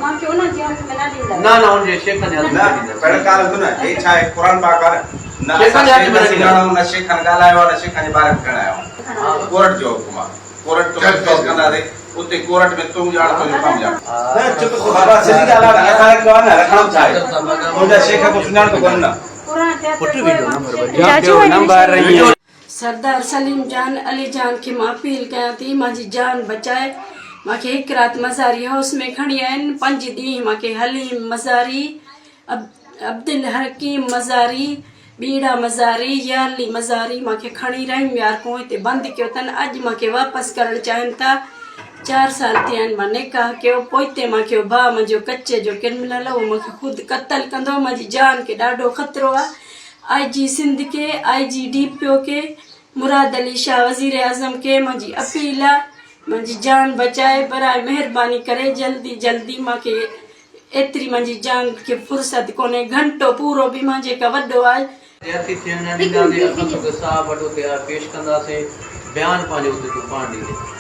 مان کي انهن جي هٿ ۾ نه ڏيندؤ. نه نه ان جي شيخن جي هٿ ۾ نه نه ڏيندس. پهرين ڳالهه ٻڌ نه هي ڇا هي قرآن پاڪ آ نه نه شيخن اسان جي هٿ ۾ شيخ نه ڏيندس. سڃاڻون نه شيخن ڳالهايو آ نه شيخن جي باري ۾ کڻڻ آيو آهيون ڪورٽ جو حڪم آ ڪورٽ توکي پيش ڪنداسين اتي ڪورٽ ۾ تون ڄاڻ تنهنجو ڪم ڄاڻ. نه چپ بابا سڌي ڳالهه آ نه اسان کي آ نه رکڻو ڇا آهي تنهنجا شيخ ڪو سڃاڻ ته ڪونهن نه. پٽ ويڊيو نمبر ٻه. سردار سليم جان علي جان کي مان اپيل ڪيان ٿي مانجي جان بچائي مانکي هڪ رات مزاري هائوس ۾ کڻي آيا آهن پنج ڏينهن مانکي حليم مزاري عبدالحڪيم مزاري ٻيڙا مزاري يارلي مزاري مانکي کڻي رحيم يار کان هتي بند ڪيو اٿن اڄ مانکي واپس ڪرڻ چاهين ٿا چار سال ٿيا آهن مان نڪاح ڪيو پوئتي مانکي ڀاء منهنجو ڪچي جو ڪرمنل اهو مانکي خود قتل ڪندو منهنجي جان کي ڏاڍو خطرو آهي آء جي سنڌ کي، آء جي ڊي پي او کي، مراد علي شاهه وزير اعظم کي منهنجي اپيل آ منهنجي جان بچائي براء مهرباني ڪري جلدي جلدي مانکي ايتري منهنجي جان کي فرصت ڪونهي گهنٽو پورو به منهنجي کان وڏو آهي. زيادتي ٿيڻ نه ڏينداسين، اسان توکي صاحب وٽ اتي آء پيش ڪنداسين، بيان پنهنجو اتي تون پاڻ ڏيندين.